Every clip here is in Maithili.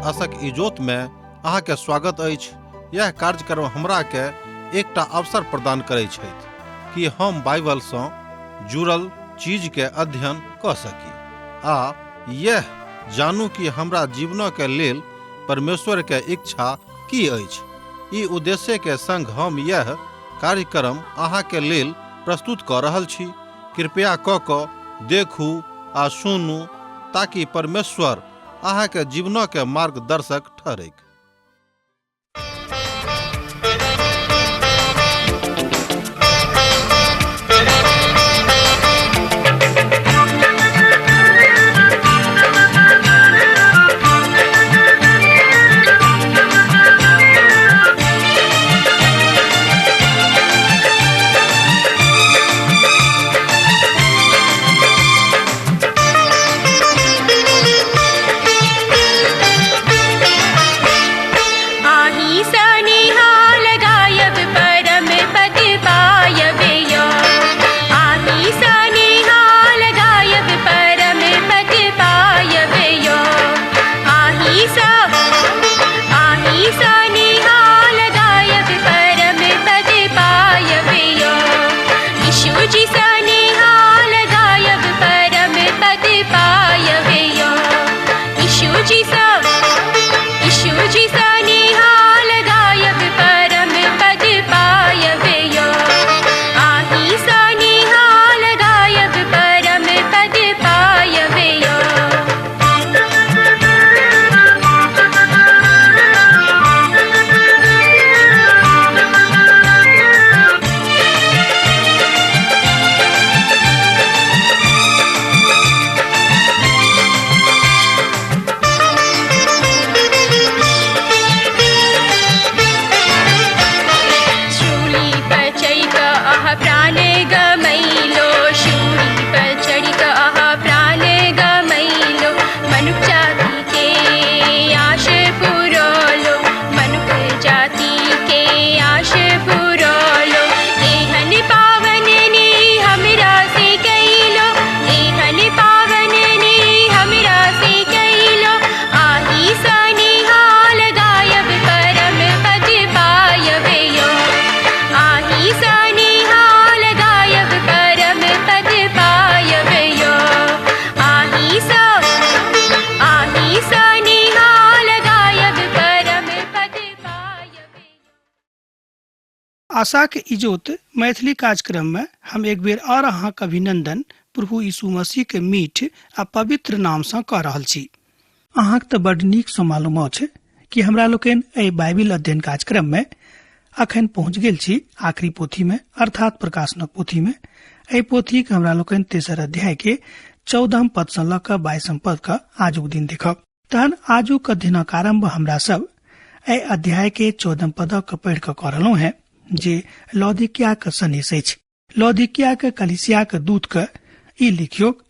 आशक इजोत में अहाँ के स्वागत अछि। यह कार्यक्रम हमरा के एकटा अवसर प्रदान करै छथि कि हम बाइबल सँ जुड़ल चीज के अध्ययन कऽ सकी आ यह जानू कि हमरा जीवन के लेल परमेश्वर के इच्छा की अछि। ई उद्देश्य के संग हम यह कार्यक्रम अहाँ के लेल प्रस्तुत कऽ रहल छी। कृपया कऽ कऽ देखू आ सुनू ताकि परमेश्वर अहाँ के जीवन के मार्गदर्शक ठहरैक। आही सनिहाल गायब परम पद पायब यो। आही सनिहाल गायब परम पद पायब यो। आही स आही सनिहाल गायब परम पद पायब यो। यीशु जी सनिहाल गायब परम पद पायब यो। यीशु जी स यीशु जी सनिहाल गायब परम पद पायब यो। आही सनिहाल गायब परम पद पायब यो। शूली पर चढ़ि कऽ अहाँ प्राण गमैलो। शूली पर चढ़ि कऽ अहाँ प्राण गमैलो। मनुख जाति के आश पुरौलो। मनुख जाति के आश पुरौलो। एहन पावन ने हमरा से कैलो। एहन पावन ने हमरा से कैलो। आही सनिहाल गायब परम पद पायब यो। आही सनिहाल गायब परम पद पायब यो। आही स आही सनिहाल गायब परम पद पायब यो। आशाक इजोत मैथिली कार्यक्रम में हम एक बेर और अहाँक अभिनंदन प्रभु यीशु मसीह के मीठ आ पवित्र नाम सँ कऽ रहल छी। अहाँक तऽ बड नीक सँ मालूम अछि कि हमरा लोकनि एहि बाइबिल अध्ययन कार्यक्रम में अखन पहुंच गेल छी आखिरी पोथी में, अर्थात प्रकाशनक पोथी में। एहि पोथीक हमरा लोकनि तेसर अध्याय के 14 पद सँ लऽ कऽ 22 पद के आजुक दिन देखब। तहन आजुक अध्ययनक आरंभ हमरा सब एहि अध्याय के 14 पदक पढ़ि कऽ कऽ रहलहुँ हेँ, जे लौदीकियाक सनेस अछि। लौदीकियाक कलीसियाक दूत के ई लिखियोक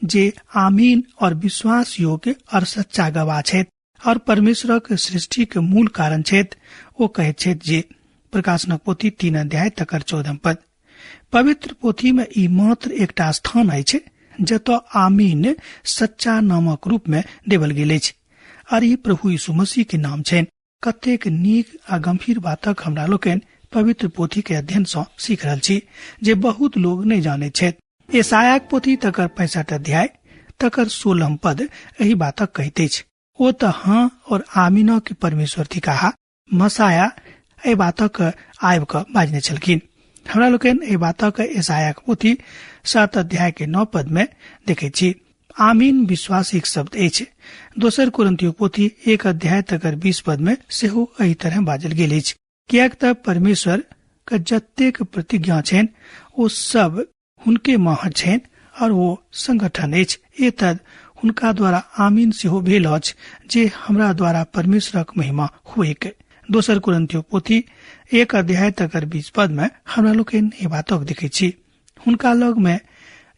जे आमीन और विश्वास योग्य और सच्चा गवाह छथि और परमेश्वरक सृष्टि के मूल कारण छथि। ओ कहैत छथि जे प्रकाशनक पोथी 3 अध्याय तकर 14 पद। पवित्र पोथी में ई मात्र एकटा स्थान अछि जतऽ आमीन सच्चा नामक रूप में देवल गेल अछि और ई प्रभु यीशु मसीह के नाम छनि। कतेक नीक आ गंभीर बातक हमरा लोकनि पवित्र पोथी के अध्ययन सँ सीख रहल छी जे बहुत लोग नहि जानैत छथि। यशायाक पोथी तकर 65 अध्याय तकर 16 पद एहि बातक कहैत अछि। ओ तऽ हाँ और आमीना के परमेश्वर थिकाहा। मसाया एहि बातक आबि कऽ बाजने छलखिन। हमरा लोकनि एहि बातक यशायाक पोथी 7 अध्याय के 9 पद में देखैत छी। आमीन विश्वासीक शब्द अछि। दोसर कुरिन्थियो पोथी 1 अध्याय तकर 20 पद में सेहो एहि तरह बाजल गेल अछि। किएक तऽ परमेश्वर के जतेक प्रतिज्ञा छनि ओ सब हुनके महज छनि और ओ संगठन अछि। एतद हुनका द्वारा आमीन सेहो भेल अछि जे हमरा द्वारा परमेश्वरक महिमा होइक। दोसर कुरिन्थियो पोथी 1 अध्याय तकर 20 पद में हमरा लोकनि एहि बातक देखैत छी। हुनका लग में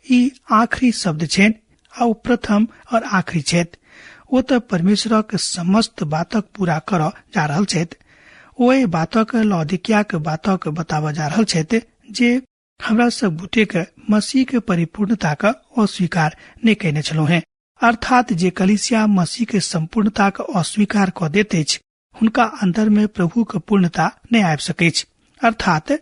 ई आखिरी शब्द छनि आ ओ प्रथम और आखिरी छथि। ओ तऽ परमेश्वरक समस्त बातक पूरा करऽ जा रहल छथि। ओ एहि बातक लौदीकियाक बातक बताबऽ जा रहल छथि जे हमरा सब गोटे के मसीह के परिपूर्णता के अस्वीकार नहि कयने छलहुँ हेँ। अर्थात जे कलीसिया मसीह के संपूर्णता के अस्वीकार कऽ दैत अछि हुनका अंदर में प्रभु के पूर्णता नहि आबि सकैछ। अर्थात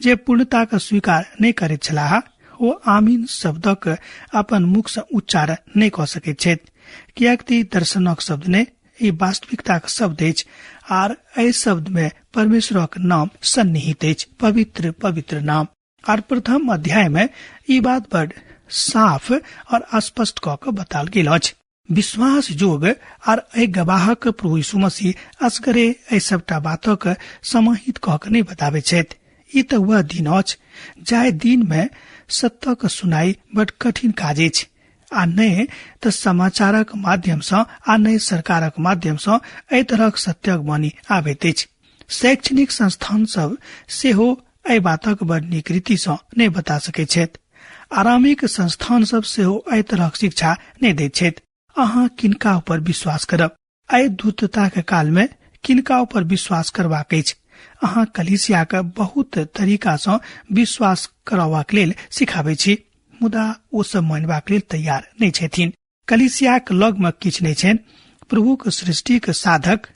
जे पूर्णता के स्वीकार नहि करैत छलाह ओ आमीन शब्दक अपन मुख से उच्चारण नहि कऽ सकैत छथि, किएक तऽ दर्शनक शब्द नहि, ई वास्तविकताक शब्द अछि आर एहि शब्द में परमेश्वरक नाम सन्निहित अछि, पवित्र पवित्र नाम। और प्रथम अध्याय में ई बात बड़ साफ और स्पष्ट कऽ के बताल गेल अछि। विश्वास जोग और एहि गवाहक प्रभु यीशु मसीह असगरे एहि सबटा बातक समाहित कऽ के नहि बताबै छथि। ई तऽ वह दिन अछि जाहि दिन में सत्यक सुनाई बड़ कठिन काज अछि आ नहि तऽ समाचारक माध्यम सँ आ नहि सरकारक माध्यम सँ एहि तरहक सत्यक वाणी आबैत अछि। शैक्षणिक संस्थान सब सेहो एहि बातक बड़ नीक रीति सँ नहि बता सकैत छथि। आरामिक संस्थान सब सेहो एहि तरहक शिक्षा नहि दैत छथि। अहाँ किनका ऊपर विश्वास करब? एहि धूर्तता के काल में किनका ऊपर विश्वास करबाक अछि? अहाँ कलीसिया के बहुत तरीका सँ विश्वास करबाक लेल सिखाबै छी, मुदा ओ सब मानबाक लेल तैयार नहि छथिन। कलीसियाक लग में किछु नहि छनि। प्रभुक सृष्टिक साधक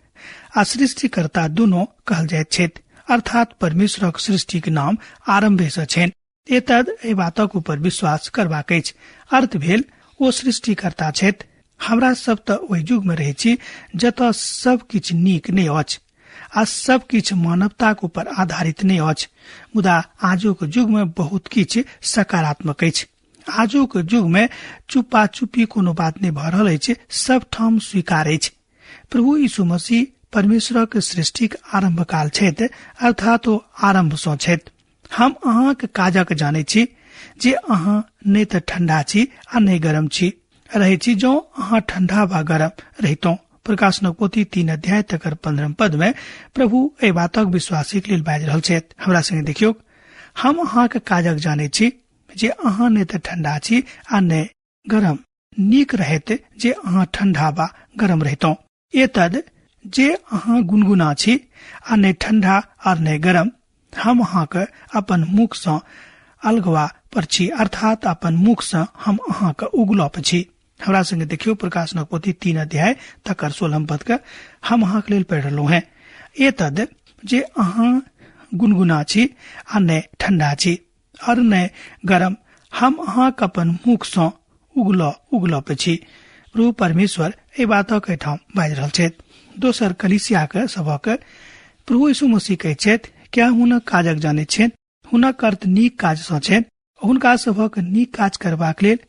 आ सृष्टिकर्ता दुनू कहल जाइत छथि, अर्थात परमेश्वरक सृष्टिक नाम आरम्भे सँ छनि। एतद एहि बातक ऊपर विश्वास करबाक अछि। अर्थ भेल ओ सृष्टिकर्ता छथि। हमरा सब तऽ ओहि युग में रहै छी जतऽ सब किछु नीक नहि अछि आ सब किछु मानवताक ऊपर आधारित नहि अछि, मुदा आजुक युग में बहुत किछु सकारात्मक अछि। आजुक युग में चुपा चुपी कोनो बात नहि भऽ रहल अछि, सब ठाम स्वीकार अछि। प्रभु यीशु मसीह परमेश्वरक सृष्टिक आरम्भ काल छथि, अर्थात ओ आरम्भ सँ छथि। हम अहाँक काजक जानै छी जे अहाँ नहि तऽ ठंडा छी आ नहि गरम छी रहै छी। जँ अहाँ ठंडा वा गरम रहितौं। प्रकाशनक पोथी 3 अध्याय तकर 15 पद में प्रभु एहि बातक विश्वासीक लेल बाजि रहल छथि। हमरा संगे देखियौ, हम अहाँक काजक जानै छी जे अहाँ नहि तऽ ठंडा छी आ नहि गरम। नीक रहैत जे अहाँ ठंडा वा गरम रहितौं। एतद जे अहाँ गुनगुना छी आ नहि ठंडा और नहि गरम, हम अहाँके अपन मुख सँ अलगवा पर छी, अर्थात अपन मुख सँ हम अहाँके उगलऽ पर छी। हमरा संगे देखियौ प्रकाशनक पोथी 3 अध्याय तकर 16 पद के हम अहाँके लेल पढ़ि रहलहुँ हैं। एतद जे अहाँ गुनगुना छी आ नहि ठंडा छी और नहि गरम, हम अहाँके अपन मुख सँ उगलऽ पे छी। प्रभु परमेश्वर एहि बातक एहिठाम बाजि रहल छथि। दोसर कलीसियाक सभक प्रभु यीशु मसीह कहैत छथि, क्या हुनक काजक जानै छथि? हुनक अर्थ नीक काज सँ छनि। हुनका सभक नीक काज करबाक लेल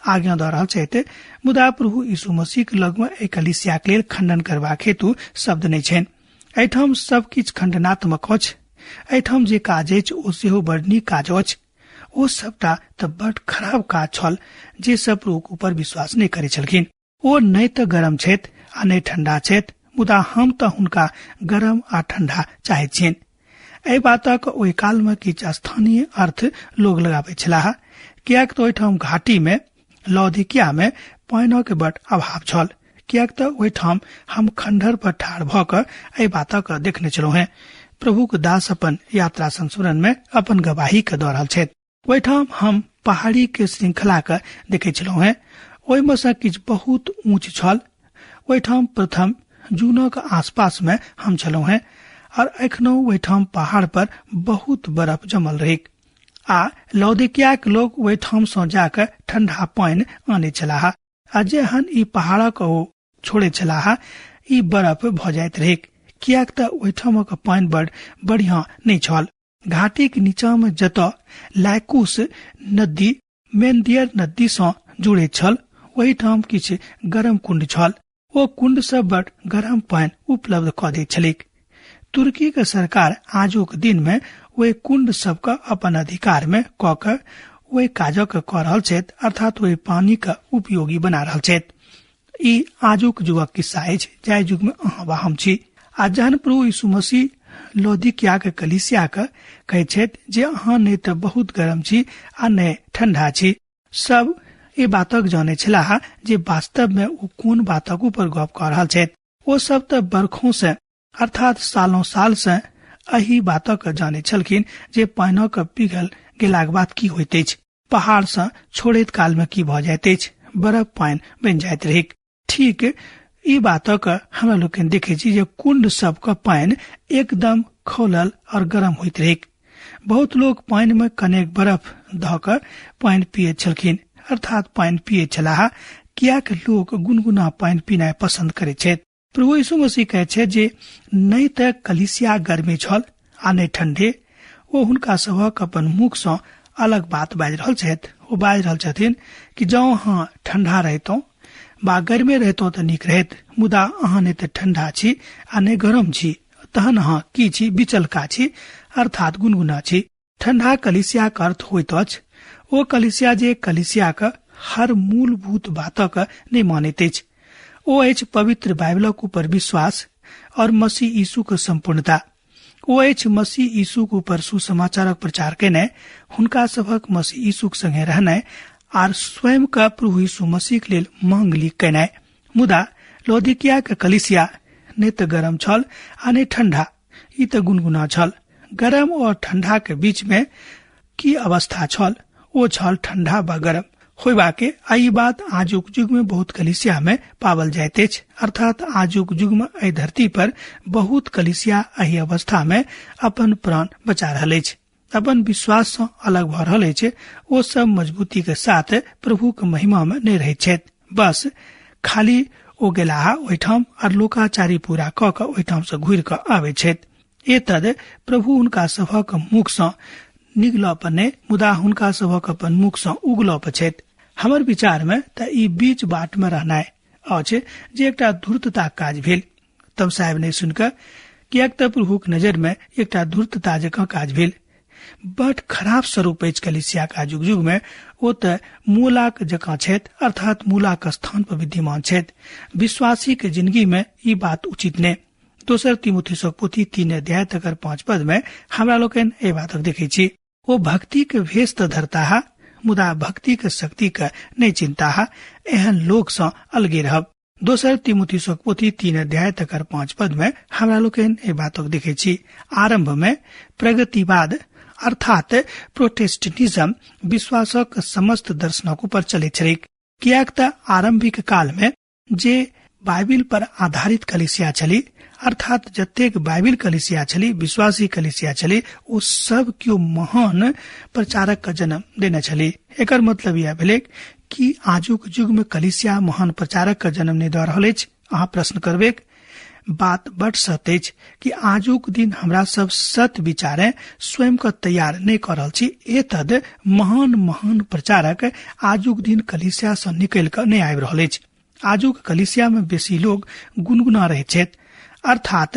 आज्ञा दऽ रहल छथि, मुदा प्रभु यीशु मसीहक लगमे एहि कलीसियाक लेल खंडन करबाक हेतु शब्द नहि छनि। एहिठाम सब किछु खंडनात्मक अछि। एहिठाम जे काज अछि ओ सेहो बड़ नीक काज अछि। ओ सबटा तऽ बड़ खराब काज छल जे सब प्रभुक ऊपर विश्वास नहि करै छलखिन। ओ नहि तऽ गरम छथि आ नहि ठंडा छथि, मुदा हम तऽ हुनका गरम आ ठंडा चाहैत छियनि। एहि बातक ओहि काल मे किछु स्थानीय अर्थ लोग लगाबैत छलाह, किएक तऽ ओहिठाम घाटी मे लौदिकिया मे पानिक बड़ अभाव छल, किएक तऽ ओहिठाम हम खंडहर पर ठाढ़ भऽ कऽ एहि बातक देखने छलहुँ हेँ। प्रभुक दास अपन यात्रा संस्मरण मे अपन गवाही के दऽ रहल छथि। ओहिठाम हम पहाड़ी के श्रृंखला के देखै छलहुँ हेँ। ओहिमे सँ किछु बहुत ऊँच छल। ओहिठाम प्रथम जूनक आसपास मे हम छलहुँ हेँ और एखनो ओहिठाम पहाड़ पर बहुत बर्फ जमल रहैक आ लौदिकियाक लोक ओहिठाम सँ जाकऽ ठंडा पानि आनै छलाह आ जेहन ई पहाड़क ओ छोड़ै छलाह ई बर्फ भऽ जाइत रहैक, किएक तऽ ओहिठामक पानि बड़ बढ़िया नहि छल। घाटीक नीचा मे जतऽ लाइकुस नदी मेन्दियर नदी सँ जुड़ैत छल ओहिठाम किछु गरम कुंड छल। ओ कुंड सँ बड़ गरम पानि उपलब्ध कऽ दैत छलैक। तुर्की के सरकार आजुक दिन मे ओहि कुंड सबके अपन अधिकार मे कऽ के ओहि काजक कऽ रहल छथि, अर्थात ओहि पानि के उपयोगी बना रहल छथि। ई आजुक युगक किस्सा अछि जाहि युग मे अहाँ वा हम छी। आ जहन प्रभु यीशु मसीह लौदिकिया के कलीसिया के कहैत छथि जे अहाँ नहि तऽ बहुत गरम छी आ नहि ठंडा छी, सब ई बातक जानै छलाह जे वास्तव मे ओ कोन बातक ऊपर गप कऽ रहल छथि। ओ सब तऽ बरखों से अर्थात सालों साल से एहि बातक जानै छलखिन जे पानिक पिघल गेलाक बाद की होइत अछि, पहाड़ सँ छोड़ैत काल मे की भऽ जाइत अछि। बर्फ पानि बनि जाइत रहैक। ठीक ई बातक हमरा लोकनि देखै छी जे कुंड सबके पानि एकदम खौलल और गरम होइत रहैक। बहुत लोक पानि में कनेक बर्फ धऽ कऽ पानि पियैत छलखिन, अर्थात पानि पियैत छलाह, कियाक लोक गुनगुना पानि पीनाइ पसंद करैत छथि। प्रभु यीशु मसीह कहै छै जे नहि तऽ कलिसिया गर्मी छल आ नहि ठंडे। ओ हुनका सभक अपन मुख सँ अलग बात बाजि रहल छथि। ओ बाजि रहल छथिन कि जँ अहाँ ठंडा रहितौं बा गर्मे रहितौं तऽ नीक रहैत, मुदा अहाँ नहि तऽ ठंडा छी आ नहि गरम छी, तहन अहाँ की छी? बिचलका छी, अर्थात गुनगुना छी। ठंडा कलिसियाक अर्थ होइत अछि ओ कलिसिया जे कलिसियाक हर मूलभूत बातक नहि मानैत अछि। ओ अछि पवित्र बाइबलक ऊपर विश्वास और मसीह यीशुक सम्पूर्णता। ओ अछि मसीह यीशुक ऊपर सुसमाचारक प्रचार केनाइ, हुनका सभक मसीह यीशुक संगे रहनाइ आर स्वयं का प्रभु यीशु मसीह लेल मांगली केनाइ। मुदा लौदीकिया के कलिसिया नहि तऽ गरम छल आ नहि ठंडा, ई तऽ गुनगुना छल। गरम और ठंडा के बीच में की अवस्था छल? ओ छल ठंडा व गरम होयबा के। आ ई बात आजुक युग में बहुत कलिसिया में पावल जाइत अछि, अर्थात आजुक युग में एहि धरती पर बहुत कलिसिया एहि अवस्था में अपन प्राण बचा रहल अछि, अपन विश्वास सँ अलग भऽ रहल अछि। ओ सब मजबूती के साथ प्रभु के महिमा में नहि रहैत छथि, बस खाली ओ गेलाह ओहिठाम आर लोकाचारी पूरा कऽ कऽ ओहिठाम सँ घुरि कऽ आबै छथि। एतद प्रभु हुनका सभक मुख सँ निगलऽ पर नहि, मुदा हुनका सभक अपन मुख सँ उगलऽ पर छथि। हमर विचार में तऽ ई बीच बाट में रहनाइ अछि जे एकटा धूर्तता काज भेल। तब साहेब नहि सुनिकऽ, किएक तऽ प्रभुक नजर में एकटा धूर्तता जकाँ काज भेल। बड खराब स्वरूप अछि कलिसियाक आजुक युग में। ओ तऽ मूलाक जकाँ छथि, अर्थात मूलाक स्थान पर विद्यमान छथि। विश्वासी के जिंदगी में ई बात उचित नहि। दोसर तिमुथियुसक पोथी 3 अध्याय तकर 5 पद में हमरा लोकनि एहि बातक देखै छी। ओ भक्ति के भेष तऽ धरताह, मुदा भक्ति के शक्ति के नहि चिन्ताह, एहन लोक सँ अलगे रहब। दोसर तिमुथियुसक पोथी 3 अध्याय तकर 5 पद में हमरा लोकनि एहि बातक देखै छी। आरंभ में प्रगतिवाद अर्थात प्रोटेस्टेंटिज्म विश्वासक समस्त दर्शनक ऊपर चलैत छलैक, किएक तऽ आरंभिक काल में जे बाइबिल पर आधारित कलिसिया छली, अर्थात जतेक बाइबिल कलिसिया छली, विश्वासी कलिसिया छली, ओ सब केओ महान प्रचारक के जन्म देने छली। एकर मतलब यह भेलै कि आजुक युग में कलिसिया महान प्रचारक के जन्म नहि दऽ रहल अछि। अहाँ प्रश्न करबेक, बात बड सत्य अछि कि आजुक दिन हमरा सब सत्य विचारे स्वयं के तैयार नहि कऽ रहल छी। एतद महान महान प्रचारक आजुक दिन कलिसिया सँ निकलि कऽ नहि आबि रहल अछि। आजुक कलिसिया में बेसी लोग गुनगुना रहैत छथि, अर्थात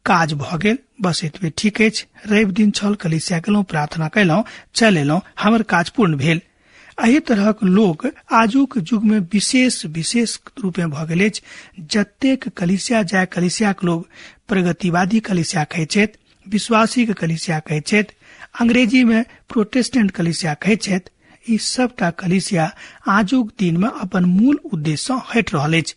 काज भऽ गेल बस एतबे ठीक अछि, रवि दिन छल कलिसिया गेलहुँ, प्रार्थना कयलहुँ, चलि एलहुँ, हमर काज पूर्ण भेल। एहि तरहक लोक आजुक युग में विशेष विशेष रूपे भऽ गेल अछि। जतेक कलिसिया जाय कलिसियाक लोग प्रगतिवादी कलिसिया कहैत छथि, विश्वासी के कलिसिया कहैत छथि, अंग्रेजी में प्रोटेस्टेंट कलिसिया कहैत छथि, ई सबटा कलिसिया आजुक दिन में अपन मूल उद्देश्य सँ हटि रहल अछि।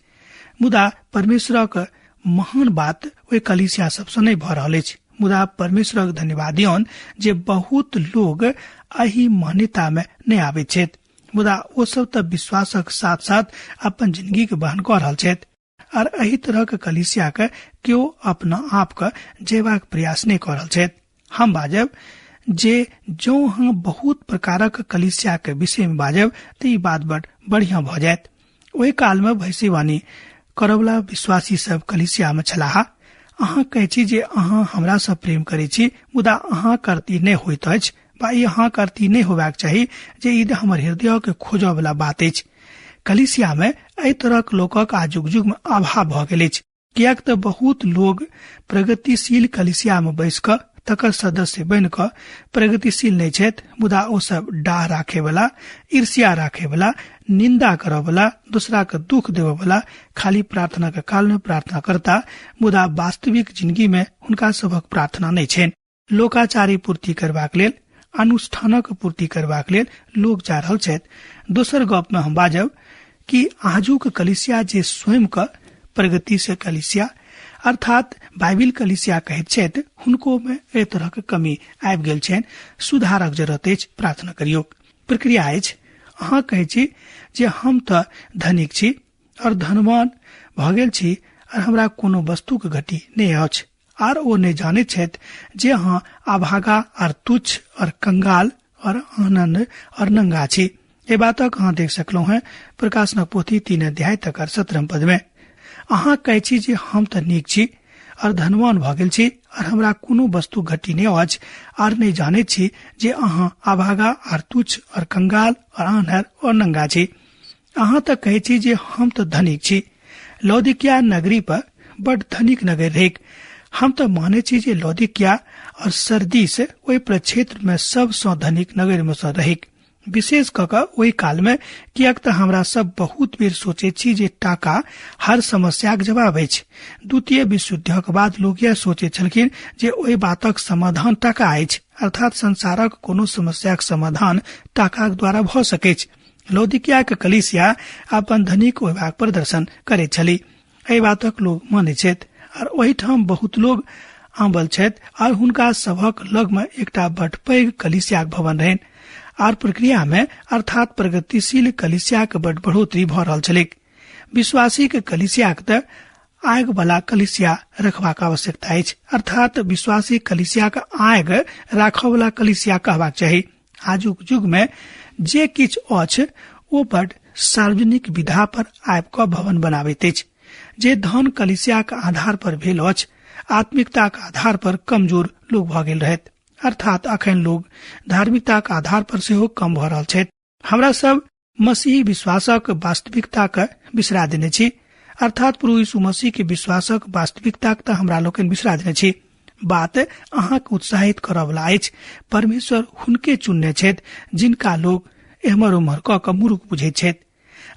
मुदा परमेश्वरक महान बात ओहि कलिसिया सबसँ नहि भऽ रहल अछि। मुदा परमेश्वरक धन्यवाद दियौन जे बहुत लोग एहि मान्यता में नहि आबैत छथि, मुदा ओ सब तऽ विश्वासक साथ साथ अपन जिंदगी के वहन कऽ रहल छथि। आर एहि तरहक कलिसिया के केओ अपना आप के जेबाक प्रयास नहि कऽ रहल छथि। हम बाजब जे जौं अहाँ बहुत प्रकारक कलिसिया के विषय में बाजब तऽ ई बात बड़ बढ़िया भऽ जायत। ओहि काल में भविष्यवाणी करवला विश्वासी सब कलिसिया में छलाह। अहाँ कहै छी जे अहाँ हमरा सँ प्रेम करै छी, मुदा अहाँ करती नहि होइत अछि बा ई अहाँ करती नहि होबाक चाही जे ई हमर हृदय के खोजऽ वाला बात अछि। कलिसिया में एहि तरहक लोकक आजुक युग में अभाव भऽ गेल अछि, किएक तऽ बहुत लोग प्रगतिशील कलिसिया में बैस कऽ तकर सदस्य बनि कऽ प्रगतिशील नहि छथि, मुदा ओ सब डाह राखे वाला, ईर्ष्या राखे वाला, निंदा करऽ वाला, दूसरा के दुख देबऽ वाला, खाली प्रार्थना के काल में प्रार्थना करता, मुदा वास्तविक जिंदगी में हुनका सभक प्रार्थना नहि छनि। लोकाचारी पूर्ति करबाक लेल, अनुष्ठानक पूर्ति करबाक लेल लोक जा रहल छथि। दोसर गप में हम बाजब कि आजुक कलिसिया जे स्वयं के प्रगति से कलिसिया अर्थात बाइबिल कलिसिया कहैत छथि, हुनको में एहि तरहक कमी आबि गेल छनि। सुधारक जरूरत अछि, प्रार्थना करियौ। प्रक्रिया अछि, अहाँ कहै छी जे हम तऽ धनिक छी और धनवान भऽ गेल छी और हमरा कोनो वस्तुक घटी नहि अछि, आर ओ नहि जानैत छथि जे अहाँ अभागा और तुच्छ और कंगाल और आनंद और नंगा छी। एहि बातक अहाँ देख सकलहुँ हैं प्रकाशनक पोथी 3 अध्याय तक 17 पद में। अहाँ कहै छी जे हम तऽ नीक छी और धनवान भऽ गेल छी और हमरा कोनो वस्तु घटी नहि अछि, आर नहि जानैत छी जे अहाँ अभागा और तुच्छ और कंगाल और आन्हर और नंगा छी। अहाँ तऽ कहै छी जे हम तऽ धनिक छी। लौदिकिया नगरी पर बड धनिक नगर रहैक। हम तऽ मानै छी जे लौदिकिया और सरदीस ओहि प्रक्षेत्र में सबसँ धनिक नगर में सँ रहैक, विशेष कऽ कऽ ओहि काल में, किएक तऽ हमरा सब बहुत बेर सोचैत छी जे टाका हर समस्याक जवाब अछि। द्वितीय विश्वयुद्धक बाद लोक यह सोचैत छलखिन जे ओहि बातक समाधान टाका अछि, अर्थात संसारक कोनो समस्याक समाधान टाकाक द्वारा भऽ सकैछ। लौदिकियाक कलीसिया अपन धनिक होयबाक प्रदर्शन करैत छली, एहि बातक लोक मानैत छथि और ओहिठाम बहुत लोग आबल छथि और हुनका सभक लग में एकटा बड पैघ कलीसियाक भवन रहनि आर प्रक्रिया में अर्थात प्रगतिशील कलीसियाक बड बढ़ोतरी भऽ रहल छलैक। विश्वासीक कलीसियाक तऽ आग वाला कलीसिया रखबाक आवश्यकता अछि, अर्थात विश्वासी कलीसियाक आग राखऽ वाला कलीसिया कहबाक चाही। आजुक युग में जे किछु अछि ओ बड सार्वजनिक विधा पर आबि कऽ भवन बनाबैत अछि। जे धन कलीसियाक आधार पर भेल अछि, आत्मिकताक आधार पर कमजोर लोक भऽ गेल रहैत, अर्थात अखन लोग धार्मिकताक आधार पर सेहो कम भऽ रहल छथि। हमरा सब मसीही विश्वासक वास्तविकताक बिसरा देने छी, अर्थात प्रभु यीशु मसीह के विश्वासक वास्तविकताक तऽ हमरा लोकनि बिसरा देने छी। बात अहाँके उत्साहित करऽवला अछि। परमेश्वर हुनके चुनने छथि जिनका लोग एम्हर ओम्हर कऽ कऽ मूर्ख बुझैत छथि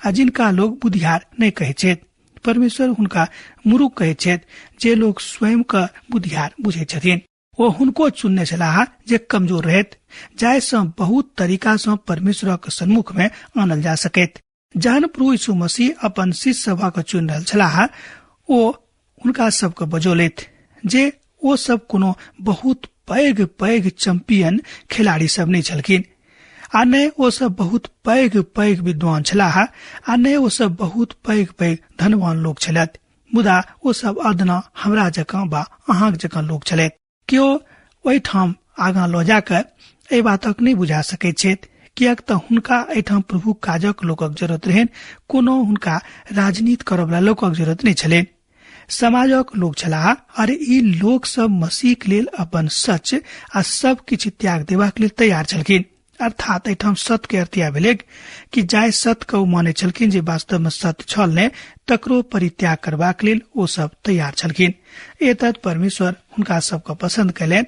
आ जिनका लोग बुधियार नहि कहैत छथि। परमेश्वर हुनका मूर्ख कहैत छथि जे लोग स्वयं के बुधियार बुझैत छथिन। ओ हुनको चुनने छलाह जे कमजोर रहैत, जाहि सँ बहुत तरीका सँ परमेश्वरक सन्मुख में आनल जा सकैत। जहन प्रभु यीशु मसीह अपन शिष्य सभक चुनि रहल छलाह, ओ हुनका सबके बजौलथि जे ओ सब कोनो बहुत पैघ पैघ चैंपियन खिलाड़ी सब नहि छलखिन, आ नहि ओ सब बहुत पैघ पैघ विद्वान छलाह, आ नहि ओ सब बहुत पैघ पैघ धनवान लोक छलथि, मुदा ओ सब अदना हमरा जकाँ बा अहाँक जकाँ लोक छलथि। केओ ओहिठाम आगाँ लऽ जाकऽ एहि बातक नहि बुझा सकैत छथि, किएक तऽ हुनका एहिठाम प्रभु काजक लोकक जरूरत रहनि, कोनो हुनका राजनीति करऽवला लोकक जरूरत नहि छलनि। समाजक लोक छलाह और ई लोक सब मसीह के लेल अपन सच आ सब किछु त्याग देबाक लेल तैयार छलखिन। अर्थात एहिठाम सत्य के अर्थ यह भेलैक कि जाहि सत्य के ओ मानै छलखिन जे वास्तव में सत्य छल ने, तकरो परित्याग करबाक लेल ओ सब तैयार छलखिन। एतत् परमेश्वर हुनका सबके पसंद कयलनि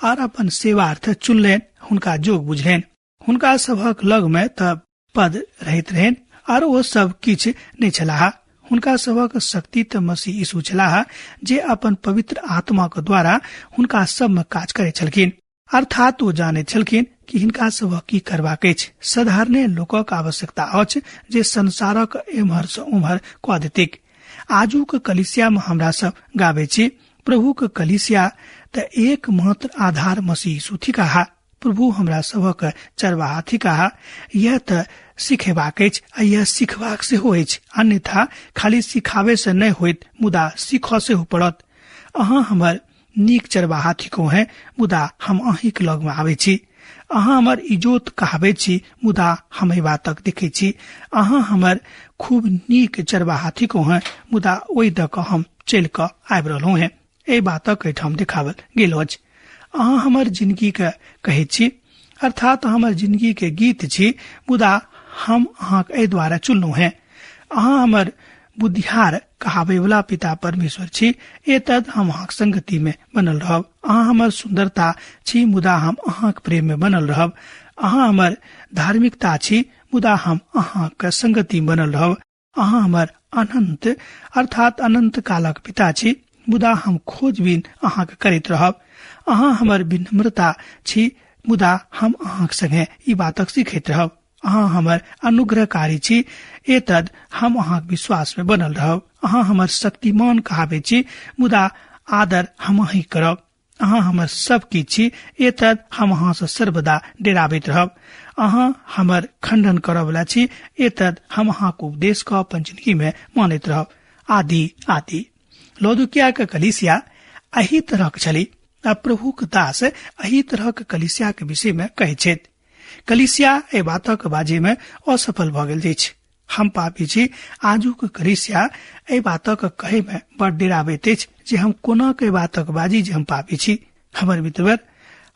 और अपन सेवार्थ चुनलनि, हुनका जोग बुझलनि। हुनका सभक लग में तऽ पद रहैत रहनि और ओ सब किछु नहि छलाह। हुनका सभक शक्ति तऽ मसीह यीशु छलाह जे अपन पवित्र आत्मा के द्वारा हुनका सब में काज करैत छलखिन। अर्थात ओ जानैत छलखिन कि हिनका सभक की करबाक अछि। साधारणे लोकक आवश्यकता अछि जे संसारक एम्हर सँ ओम्हर कऽ देतैक। आजुक कलीसिया में हमरा सब गाबै छी, प्रभुक कलीसिया तऽ एकमात्र आधार मसीह यीशु थिकाह। प्रभु हमरा सभक चरवाहा थिकाह। यह तऽ सिखेबाक अछि आ यह सिखबाक सेहो अछि, अन्यथा खाली सिखाबै से नहि होइत, मुदा सीखऽ सेहो पड़त। अहाँ हमर नीक चरवाहा थिको हैं, मुदा हम अहींक लग में आबै छी। अहाँ हमर इजोत कहाबै छी, मुदा हम एहि बातक देखै छी। अहाँ हमर खूब नीक चरवाहा थिको हैं, मुदा ओहि दऽ कऽ हम चलि कऽ आबि रहलहुँ हैं। एहि बातक एहिठाम देखावल गेल अछि। अहाँ हमर जिंदगी के कहैत छी, अर्थात हमर जिंदगी के गीत छी, मुदा हम अहाँक एहि द्वारा चुनलहुँ हैं। अहाँ हमर बुद्धिहार कहाबैवला पिता परमेश्वर छी, एतद हम अहाँक संगति में बनल रहब। अहाँ हमर सुंदरता छी, मुदा हम अहाँक प्रेम में बनल रहब। अहाँ हमर धार्मिकता छी, मुदा हम अहाँक संगति में बनल रहब। अहाँ हमर अनंत अर्थात अनंत कालक पिता छी, मुदा हम खोजबीन अहाँक करैत रहब। अहाँ हमर विनम्रता छी, मुदा हम अहाँक संगे ई बातक सीखैत रहब। अहाँ हमर अनुग्रहकारी छी, एतद हम अहाँक विश्वास में बनल रहब। अहाँ हमर शक्तिमान कहाबै छी, मुदा आदर हम अहीं करब। अहाँ हमर सब किछु छी, एतद हम अहाँ से सर्वदा डेराबैत रहब। अहाँ हमर खंडन करऽवला छी, एतद हम अहाँक उपदेश के अपन जिंदगी में मानैत रहब, आदि आदि। लौदुकिया के कलीसिया एहि तरहक छली आ प्रभुक दास एहि तरहक कलीसिया के विषय में कहै छथि। कलीसिया एहि बातक बाजे में असफल भऽ गेल अछि। हम पापी छी। आजुक कलीसिया एहि बातक कहे में बड़ डेराबैत अछि जे हम कोना के बातक बाजी जे हम पापी छी। हमर मित्रवर,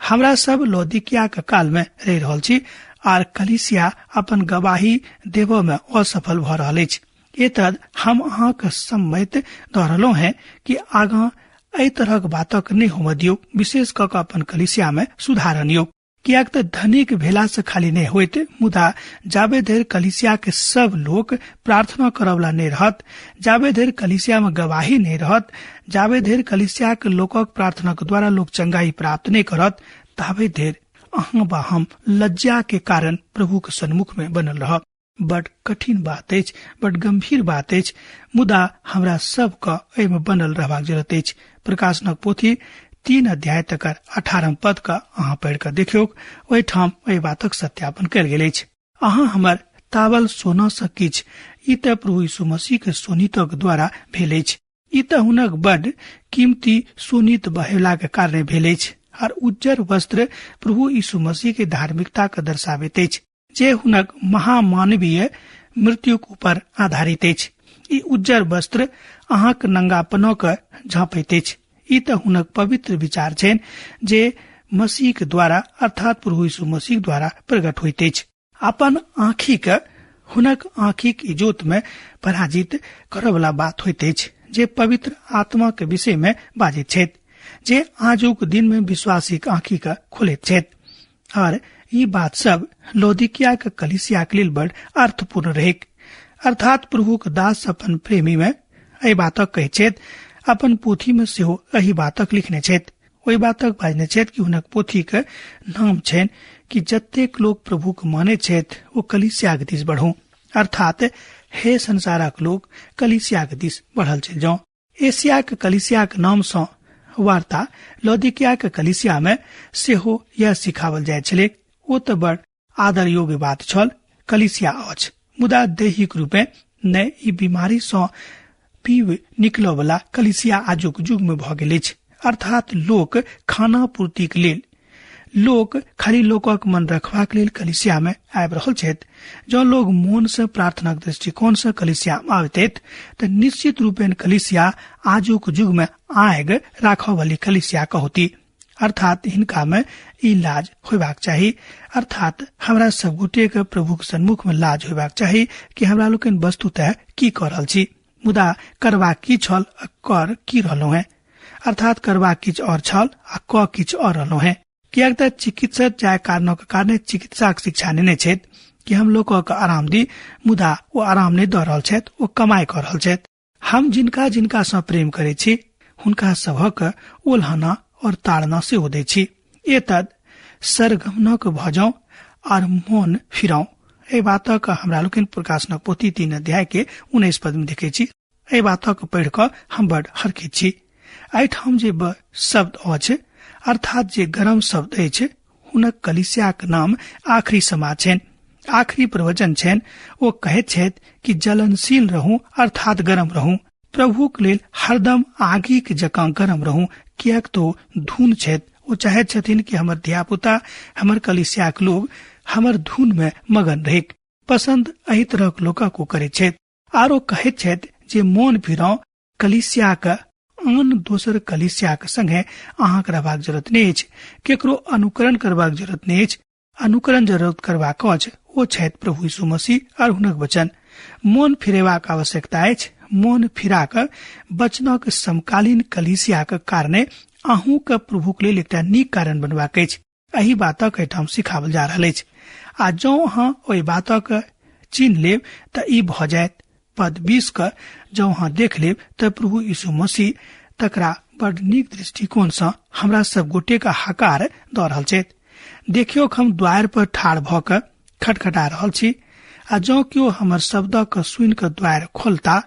हमरा सब लौदीकिया के काल में रहि रहल छी आर कलीसिया अपन गवाही देबऽ में असफल भऽ रहल अछि। एतद हम अहाँके सम्मत दऽ रहलहुँ हैं कि आगाँ एहि तरहक बातक नहि होमऽ दियौ। विशेष कऽ कऽ अपन कलीसिया में सुधार अनियौ, कियाक तऽ धनिक भेला से खाली नहि होइत, मुदा जाबे धरि कलीसिया के सब लोक प्रार्थना करऽवला नहि रहत, जाबे धरि कलीसिया में गवाही नहि रहत, जाबे धरि कलीसिया के लोकक प्रार्थना के द्वारा लोक चंगाई प्राप्त नहि करत, ताबे धरि अहाँ बा हम लज्जा के कारण प्रभु के सन्मुख में बनल रहब। बड कठिन बात अछि, बड गंभीर बात अछि, मुदा हमरा सबके एहिमे बनल रहबाक जरूरत अछि। प्रकाशनक पोथी 3 अध्याय तकर 18 पद का अहाँ पढ़ि कऽ देखियौ, ओहिठाम एहि बातक सत्यापन कयल गेल अछि। अहाँ हमर तावल सोना सँ किछु, ई तऽ प्रभु यीशु मसीह के सोनितक द्वारा भेल अछि। ई तऽ हुनक बड कीमती सोनित बहेला के कारणे भेल अछि। आर उज्जर वस्त्र प्रभु यीशु मसीह के धार्मिकता के दर्शाबैत अछि, जे हुनक महामानवीय मृत्युक ऊपर आधारित अछि। ई उज्जर वस्त्र अहाँक नंगापनो के झाँपैत अछि। ई तऽ हुनक पवित्र विचार छनि जे मसीह के द्वारा अर्थात प्रभु यीशु मसीह द्वारा प्रकट होइत अछि। अपन आँखि के हुनक आँखिक इजोत में पराजित करऽवला बात होइत अछि, जे पवित्र आत्मा के विषय में बाजैत छथि, जे आजुक दिन में विश्वासीक आँखि के खोलैत छथि। और ई बात सब लौदीकिया के कलीसिया के लेल बड़ अर्थपूर्ण रहैक। अर्थात प्रभुक दास अपन प्रेमी में एहि बातक कहैत छथि, अपन पोथी में सेहो एहि बातक लिखने छथि। ओहि बातक बाजने छथि कि हुनक पोथी के नाम छनि कि जतेक लोक प्रभु के मानै छथि ओ कलीसिया के दिस बढ़ू, अर्थात हे संसारक लोक कलीसिया के दिस बढ़ल चलि जाउ। एशिया के कलीसिया के नाम सँ वार्ता लौदीकिया के कलीसिया में सेहो यह सिखावल जाइत छलैक। ओ तऽ बड़ आदर योग्य बात छल, कलीसिया अछि, मुदा दैहिक रूपे नहि। ई बीमारी सँ पीब निकलऽ वाला कलीसिया आजुक युग में भऽ गेल अछि। अर्थात लोक खाना पूर्तिक लेल, लोक खाली लोकक मन रखबाक लेल कलीसिया में आबि रहल छथि। जँ लोग मोन से प्रार्थनाक दृष्टिकोण से कलीसिया में आबितथि तऽ निश्चित रूपेण कलीसिया आजुक युग में आग राखऽ वाली कलीसिया कहौती। अर्थात हिनका में ई लाज होयबाक चाही। अर्थात हमरा सब गोटे के प्रभुक सन्मुख में लाज होयबाक चाही कि हमरा लोकनि वस्तुतः की कऽ रहल छी, मुदा करबाक की छल आ कर की रहलहुँ हेँ। अर्थात करबाक किछु और छल आ कऽ किछु और रहलहुँ हेँ। किएक तऽ चिकित्सक जाय कारणक कारणे चिकित्साक शिक्षा नेने छथि कि हम लोकक आराम दी, मुदा ओ आराम नहि दऽ रहल छथि, ओ कमाइ कऽ रहल छथि। हम जिनका जिनका सँ प्रेम करै छी हुनका सभक ओल्हना और ताड़ना सेहो दै छी। एतद सरगमनक भऽ जाउ आर मोन फिराउ। एहि बातक हमरा लोकनि प्रकाशनक पोथी 3 अध्याय के 19 पद में देखै छी। एहि बातक पढ़ि कऽ हम बड़ हरखित छी। एहिठाम जे शब्द अछि, अर्थात जे गरम शब्द अछि, हुनक कलीसियाक नाम आखिरी समाज छनि, आखिरी प्रवचन छनि। ओ कहैत छथि कि जलनशील रहू, अर्थात गरम रहू, प्रभुक लेल हरदम आगिक जकाँ गरम रहू, किएक तो धुन छथि। ओ चाहैत छथिन कि हमर धियापुता, हमर कलीसियाक लोग हमर धुन में मगन रहैक। पसंद एहि तरहक लोकक ओ करैत छथि। आरो कहैत छथि जे मोन फिराउ, कलीसियाक आन दोसर कलीसियाक संगे अहाँक रहबाक जरूरत नहि अछि, केकरो अनुकरण करबाक जरूरत नहि अछि। अनुकरण जरूरत करबाक अछि ओ छथि प्रभु यीशु मसीह और हुनक वचन। मोन फिरेबाक आवश्यकता अछि। मोन फिरा कऽ वचनक समकालीन कलीसियाक कारणे अहूँके प्रभुक लेल एकटा नीक कारण बनबाक अछि। एहि बातक एहिठाम सिखावल जा रहल अछि। आ जँ अहाँ ओहि बातक चिन्ह लेब तऽ ई भऽ जायत। पद 20 के जँ अहाँ देख लेब तऽ प्रभु यीशु मसीह तकरा बड नीक दृष्टिकोण सँ हमरा सब गोटे के हकार दऽ रहल छथि। देखियौ, हम द्वार पर ठाढ़ भऽ कऽ खटखटा रहल छी, आ जँ केओ हमर शब्दक सुनि कऽ द्वार खोलता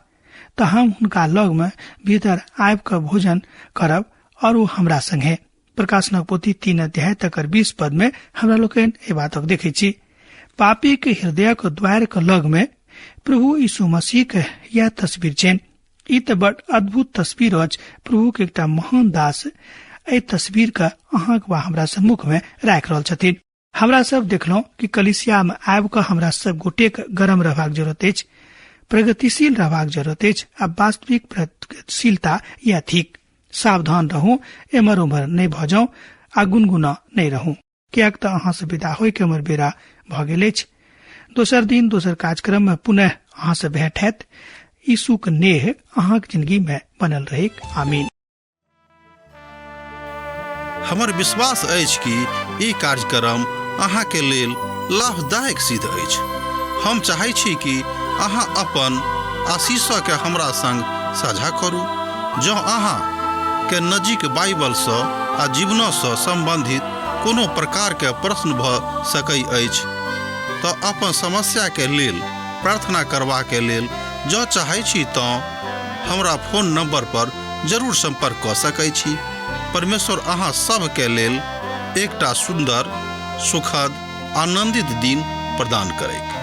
तऽ हम हुनका लग में भीतर आबि कऽ भोजन करब और ओ हमरा संगे। प्रकाशनक पोथी 3 अध्याय तकर 20 पद में हमरा लोकनि एहि बातक देखै छी। पापी के हृदयक द्वार के लग में प्रभु यीशु मसीह के यह तस्वीर छनि। ई तऽ बड़ अद्भुत तस्वीर अछि। प्रभु के एकटा महान दास एहि तस्वीर के अहाँक वा हमरा सम्मुख में राखि रहल छथिन। हमरा सब देखलहुँ कि कलिसिया में आबि कऽ हमरा सब गोटे के गरम रहबाक जरूरत अछि, प्रगतिशील रहबाक जरूरत अछि आ वास्तविक प्रगतिशीलता यह थिक। सावधान रहू, एम्हर उम्हर नहि भऽ जाउ आ गुनगुना नहि रहू, किएक तऽ अहाँ से विदा होय के हमर बेरा भऽ गेल अछि। दोसर दिन दोसर कार्यक्रम में पुनः अहाँ से भेंट हैत। यीशुक नेह अहाँक जिंदगी में बनल रहेक। आमीन। हमर विश्वास अछि कि ई कार्यक्रम अहाँके लेल लाभदायक सिद्ध अछि। हम चाहै छी कि अहाँ अपन आशीषके हमरा संग साझा करू। जँ अहाँ के नजीक बाइबलसँ आ जीवनसँ सम्बन्धित कोनो प्रकारके प्रश्न भऽ सकै अछि तऽ अपन समस्याके लेल प्रार्थना करबाके लेल जँ चाहै छी तँ हमरा फोन नंबर पर जरूर संपर्क कऽ सकै छी। परमेश्वर अहाँ सभके लेल एकटा सुन्दर, सुखद, आनंदित दिन प्रदान करैक।